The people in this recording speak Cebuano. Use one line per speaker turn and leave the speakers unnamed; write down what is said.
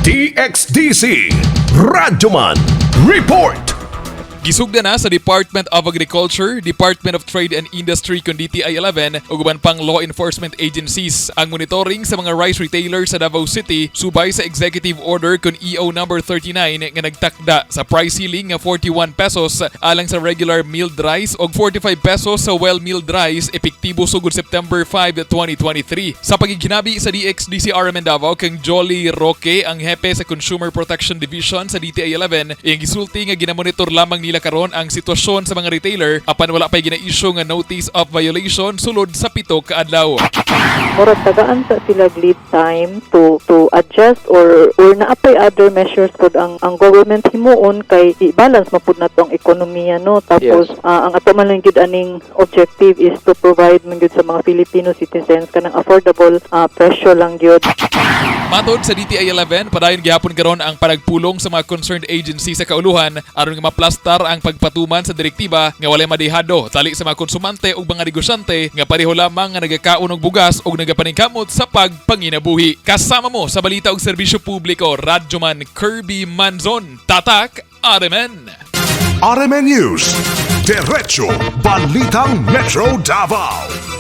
DXDC Radyoman Report.
Gisugda na sa Department of Agriculture, Department of Trade and Industry kun DTI 11 ug uban pang law enforcement agencies ang monitoring sa mga rice retailers sa Davao City subay sa Executive Order kun EO number 39 nga nagtakda sa price ceiling nga 41 pesos alang sa regular milled rice ug 45 pesos sa well milled rice, epektibo sugod September 5, 2023. Sa pagiginabi sa DXDC RMN Davao kang Jolly Roque, ang hepe sa Consumer Protection Division sa DTI 11, iyang gisulti nga ginamonitor lamang nila karon ang sitwasyon sa mga retailer apan wala pay gina-issue nga notice of violation sulod sa 7 ka adlaw.
Murag tagaan sa sila lead time to adjust or naa pay other measures pod ang government himuon kay i-balance man pud nato ang ekonomiya, no? Tapos ang ato man lang gyud aning objective is to provide man gyud sa mga Filipino citizens kanang affordable presyo lang gyud.
Matod sa DTI 11, padayon gihapon karon ang panagpulong sa mga concerned agency sa kauluhan aron nga maplastar ang pagpatuman sa direktiba nga walay madihado tali sa mga konsumante ug mga negosyante nga pareho lamang nga nagakaon og bugas ug nagapaningkamot sa pagpanginabuhi. Kasama mo sa balita ug serbisyo publiko, Radyoman Kirby Manzon, Tatak RMN.
RMN News. Diretso Balitang Metro Davao.